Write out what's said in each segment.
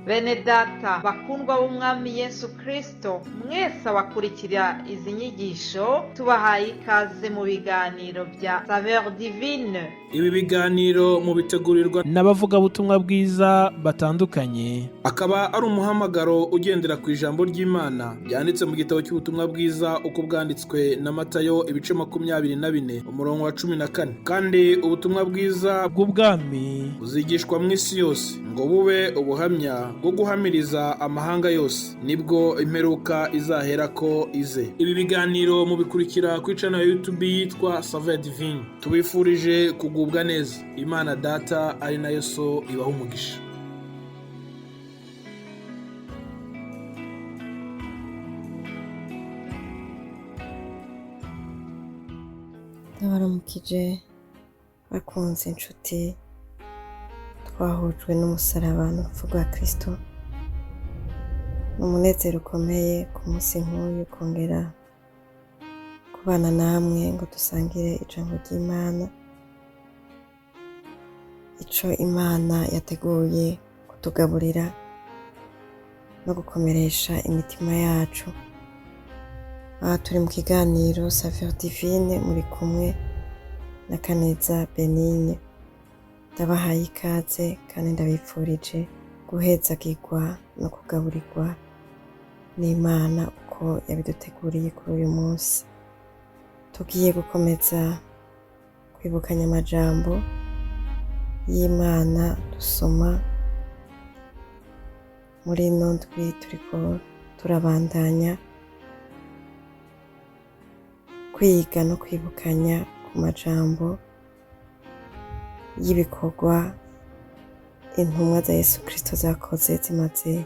Bene data bakundwa b'Umwami Yesu Kristo, mwese abakurikira izi nyigisho, tubahaye ikaze mu biganiro bya Saveur Divine. Ibi biganiro mubitegurirwa n'abavugabutumwa bwiza batandukanye. Akaba ari umuhamagaro ugendera ku ijambo ry'Imana ryanditse mu gitabo cy'ubutumwa bwiza uko bwanditswe na Matayo, ibice 24, umurongo wa 14. Kandi ubutumwa bwiza bw'ubwami buzigishwa mu isi yose ngo bube ubuhamya bwo guhamiriza amahanga yose, nibwo imperuka izaherako ize. Ibi biganiro mubikurikira kuri channel ya YouTube yitwa Saveur Divine. Tubifurije kugubwa neza. Imana Data ari nayo So ibaha umugisha. Ndabaramukije bakunze inshuti twahujwe n'umusaraba n'urupfu rwa Kristo. Ni umunezero ukomeye ku munsi nk'uyu kongera kubana namwe ngo dusangire ijambo ry'Imana, ico Imana yateguye kutugaburira no gukomeresha imitima yacu. Aha turi mu kiganiro Saveur Divine, muri kumwe na Kaneza Benigne. Ndabahaye ikaze kandi ndabipfurije guhezagirwa no kugaburirwa n'Imana uko yabiduteguriye kuri uyu munsi. Tugiye gukomeza kwibukanya amajambo y'Imana dusoma muri ino ndwi turiko turabandanya kwiga no kwibukanya ku majambo y'ibikorwa intumwa za Yesu Kristo zakoze zimaze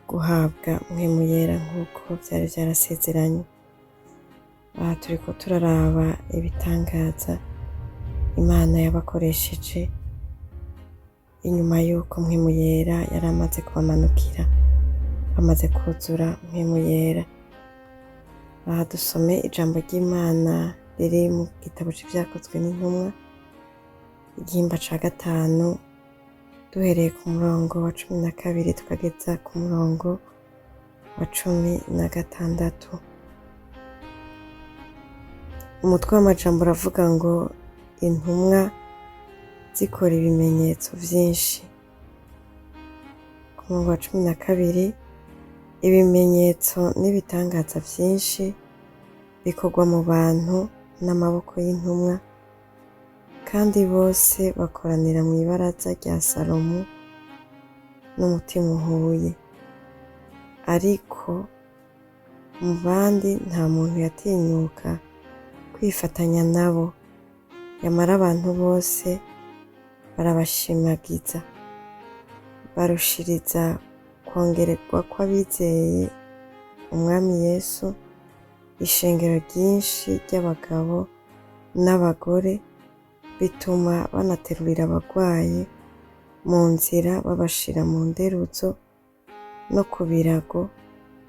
guhabwa Mpwemu Yera nk'uko vyari vyarasezeranye. Aha turiko turaraba ibitangaza Imana yabakoresheje inyuma y'uko Mpwemu Yera yari amaze kubamanukira, bamaze kuzura Mpwemu Yera. Aha dusome ijambo ry'Imana riri mu gitabo c'Ivyakozwe n'Intumwa, igihimba ca 5, duhereye ku murongo wa 12 tukageza ku murongo wa 16. Umutwe w'amajambo uravuga ngo intumwa zikora ibimenyetso vyinshi. Ku murongo wa 12, ibimenyetso n'ibitangaza vyinshi bikorwa mu bantu n'amaboko y'intumwa, kandi bose bakoranira mw'ibaraza rya Salomo n'umutima uhuye. Ariko mu bandi nta muntu yatinyuka kwifatanya nabo, yamara abantu bose barabashimagiza, barushiriza kwongererwa kw'abizeye Umwami Yesu, ishengero ryinshi ry'abagabo n'abagore, bituma banaterurira abagwayi mu nzira babashira mu nderuzo no ku birago,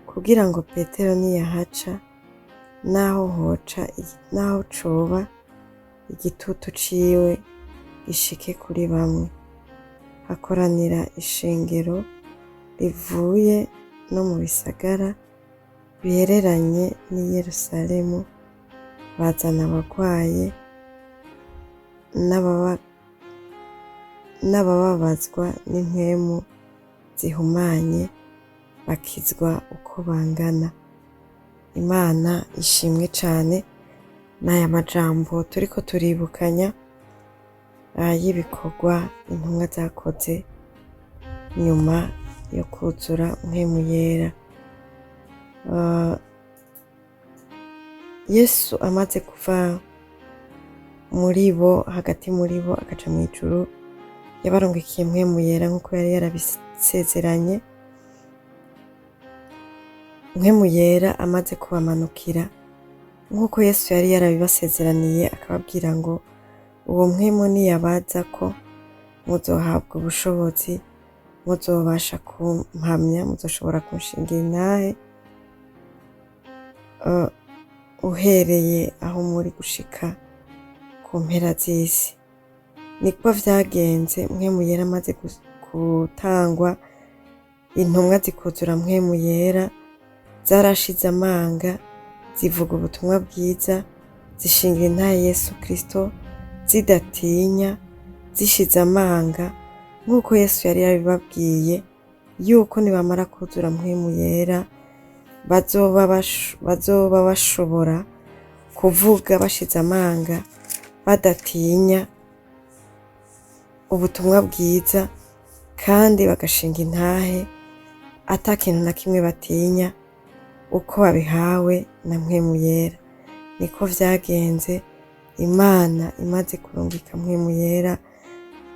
kugira ngo Petero niyahaca, naho hoca, naho coba igitutu ciwe gishike kuri bamwe. Hakoranira ishengero rivuye no mu bisagara bihereranye n'i Yerusalemu, bazana abagwaye n'abababazwa n'impwemu zihumanye, bakizwa uko bangana. Imana ishimwe cane. N'aya majambo turiko turibukanya y'ibikorwa intumwa zakoze nyuma yo kuzura Mpwemu Yera. Yesu amaze kuva muri bo, hagati muri bo, akaja mw'ijuru, yabarungikiye Mpwemu Yera nk'uko yari yarabisezeranye. Mpwemu Yera amaze kubamanukira nk'uko Yesu yari yarabibasezeraniye, akababwira ngo uwo Mpwemu niyabaza ko muzohabwa ubushobozi, muzobasha kumpamya, muzoshobora kunshingira intahe, uhereye aho muri gushika ku mpera z'isi. Niko vyagenze. Mpwemu Yera amaze gutangwa, intumwa zikuzura Mpwemu Yera, zarashize amanga, zivuga ubutumwa bwiza, zishingira intahe Yesu Kristo, zidatinya, zishize amanga, nk'uko Yesu yari yarabibabwiye yuko nibamara kuzura Mpwemu Yera bazoba bashobora kuvuga bashize amanga, badatinya ubutumwa bwiza, kandi bagashinga intahe ata kintu na kimwe batinya, uko babihawe na Mpwemu Yera. Niko vyagenze. Imana imaze kurungika Mpwemu Yera,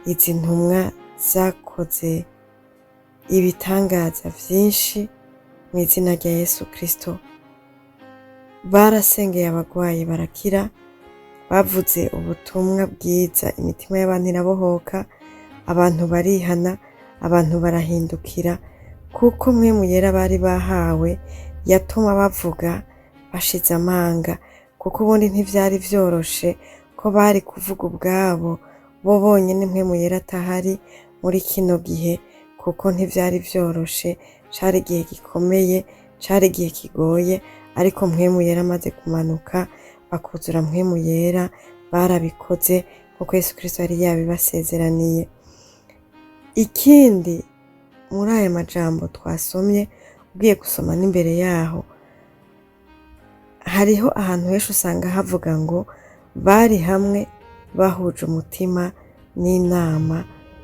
izi ntumwa zakoze ibitangaza vyinshi mu izina rya Yesu Kristo. Barasengeye abagwayi barakira, bavuze ubutumwa bwiza, imitima y'abantu irabohoka, abantu barihana, abantu barahindukira, kuko Mpwemu Yera bari bahawe yatuma bavuga bashize amanga, kuko ubundi ntivyari vyoroshe ko bari kuvuga ubwabo bo bonyene Mpwemu Yera atahari muri kino gihe, kuko ntivyari vyoroshe, cari igihe gikomeye, cari igihe kigoye, ariko Mpwemu Yera amaze kumanuka bakuzura Mpwemu Yera, barabikoze kuko Yesu Kristo yari yabibasezeraniye. Ikindi muri aya majambo twasomye, ugiye gusoma n'imbere yaho, hariho ahantu henshi usanga havuga ngo bari hamwe bahuje umutima n'inama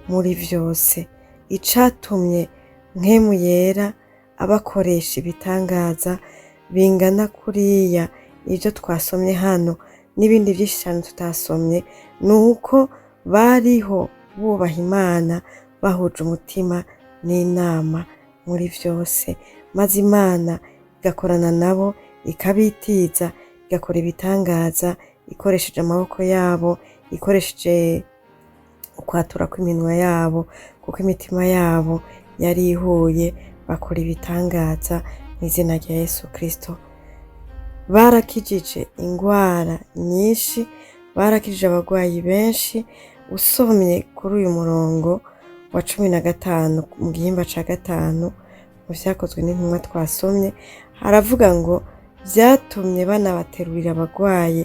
muri vyose. Icatumye Mpwemu Yera abakoresha ibitangaza bingana kuriya, ivyo twasomye hano n'ibindi vyinshi cane tutasomye, ni uko bariho bubaha Imana bahuje umutima n'inama muri vyose, maze Imana igakorana nabo, ikabitiza, igakora ibitangaza ikoresheje amaboko yabo, ikoresheje ukwatura kw'iminwa yabo, kuko imitima yabo yari ihuye, bakora ibitangaza mu izina rya Yesu Kristo. Barakijije ingwara nyinshi, barakijije abagwayi benshi. Usomye kuri uyu murongo wa 15 mu gihimba ca 5 mu vyakozwe n'intumwa twasomye, haravuga ngo vyatumye banabaterurira abagwaye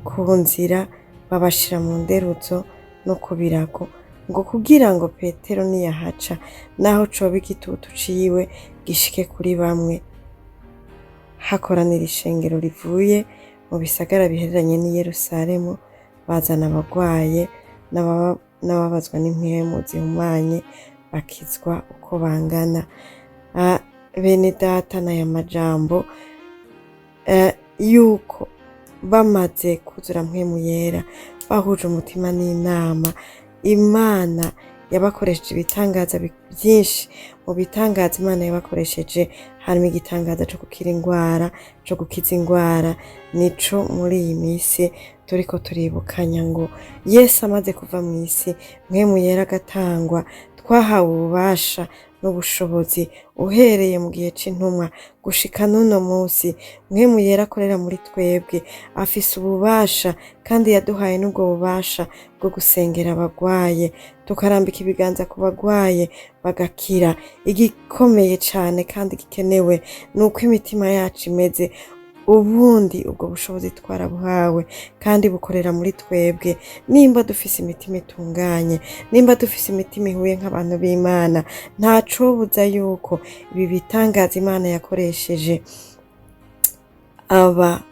ku nzira, babashira mu nderuzo no ku birago, ngo kugira ngo Petero niyahaca, naho coba igitutu ciwe gishike kuri bamwe. Hakoranira ishengero rivuye mu bisagara bihereranye n'i Yerusalemu, bazana abagwaye n'ababazwa n'impwemu zihumanye, bakizwa uko bangana. Bene data, n'aya majambo yuko bamaze kuzura Mpwemu Yera, bahuje umutima n'inama, Imana yabakoresheje ibitangaza byinshi. Mu bitangaza Imana yabakoresheje harimo igitangaza co gukira ingwara, co gukiza ingwara. Nico muri iyi minsi turiko turibukanya ngo Yesu amaze kuva mw'isi, Mpwemu Yera agatangwa, twahawe ububasha n'ubushobozi uhereye mu gihe c'intumwa gushika n'uno munsi. Mpwemu Yera akorera muri twebwe, afise ububasha, kandi yaduhaye n'ubwo bubasha bwo gusengera abagwaye, tukarambika ibiganza ku bagwaye bagakira. Igikomeye cane kandi gikenewe ni uko imitima yacu imeze. Ubundi ubwo bushobozi twarabuhawe kandi bukorera muri twebwe. Nimba dufise imitima itunganye, nimba dufise imitima ihuye nk'abantu b'Imana, ntacobuza yuko ibi bitangaza Imana yakoresheje aba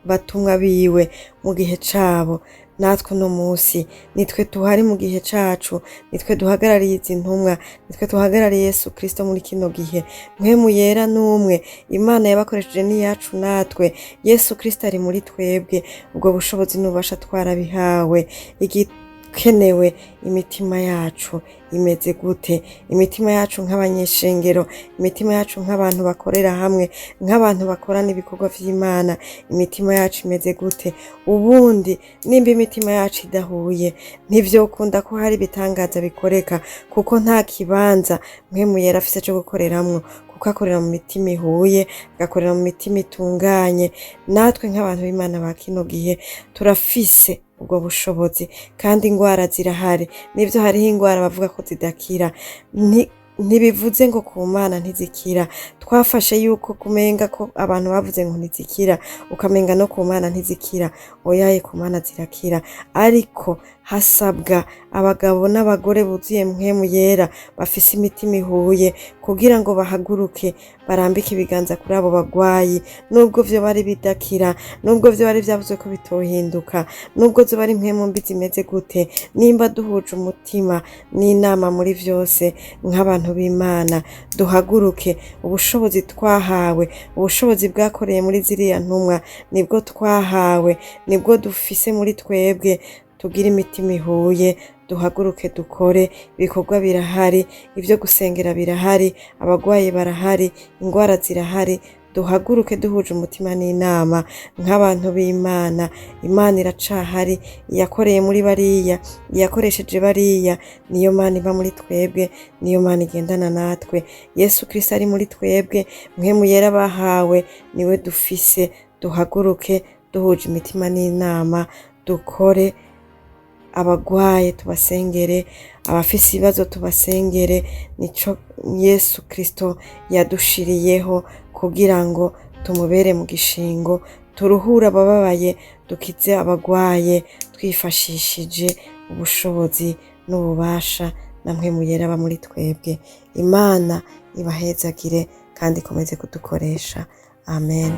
batumwa biwe mu gihe cabo, natwe uno munsi nitwe tuhari mu gihe cacu, nitwe duhagarariye izi ntumwa, nitwe duhagarariye Yesu Kristo muri kino gihe. Mpwemu Yera n'umwe, Imana yabakoresheje n'iyacu natwe, Yesu Kristo ari muri twebwe. Ubwo bushobozi n'ububasha twarabihawe. Igikenewe, imitima yacu imeze gute? Imitima yacu nk'abanyeshengero, imitima yacu nk'abantu bakorera hamwe, nk'abantu bakorana ibikorwa vy'Imana, imitima yacu imeze gute? Ubundi nimba imitima yacu idahuye, ntivyokunda ko hari ibitangaza bikoreka, kuko nta kibanza Mpwemu Yera afise co gukoreramwo, kuko akorera mu mitima ihuye, agakorera mu mitima itunganye. Natwe nk'abantu b'Imana ba kino gihe turafise Ubwo bushobozi kandi ingwara zirahari. Nivyo, hariho ingwara bavuga ko zidakira. Ntibivuze ngo ku Mana ntizikira. Twafashe yuko kumenga ko abantu bavuze ngo ntizikira, ukamenga no ku Mana ntizikira. Oyaye, ku Mana zirakira, ariko hasabwa abagabo n'abagore buzuye Mpwemu Yera, bafise imitima ihuye, kugira ngo bahaguruke barambike ibiganza kuri abo bagwayi, nubwo vyo bari bidakira, nubwo vyo bari vyavuze ko bitohinduka, nubwo zo bari mpwemu mbi zimeze gute. Nimba duhuje umutima n'inama muri vyose nk'abantu b'Imana, duhaguruke. Ubushobozi twahawe, ubushobozi bwakoreye muri ziriya ntumwa, nibwo twahawe, nibwo dufise muri twebwe. Tugire imitima ihuye, duhaguruke dukore. Ibikorwa birahari, ibyo gusengera birahari, abagwayi barahari, ingwara zirahari. Duhaguruke duhuje umutima n'inama nk'abantu b'Imana. Imana iracahari. Iyakoreye muri bariya, iyakoresheje bariya, niyo Mana iba muri twebwe, niyo Mana igendana natwe. Yesu Kristo ari muri twebwe, Mpwemu Yera bahawe niwe dufise. Duhaguruke duhuje imitima n'inama, dukore. Abagwaye tubasengere, abafise ibibazo tubasengere. Nico Yesu Kristo yadushiriyeho, kugira ngo tumubere mu gishingo, turuhure abababaye, dukize abagwaye, twifashishije ubushobozi n'ububasha na Mpwemu Yera aba muri twebwe. Imana ibahezagire kandi ikomeze kudukoresha. Amen.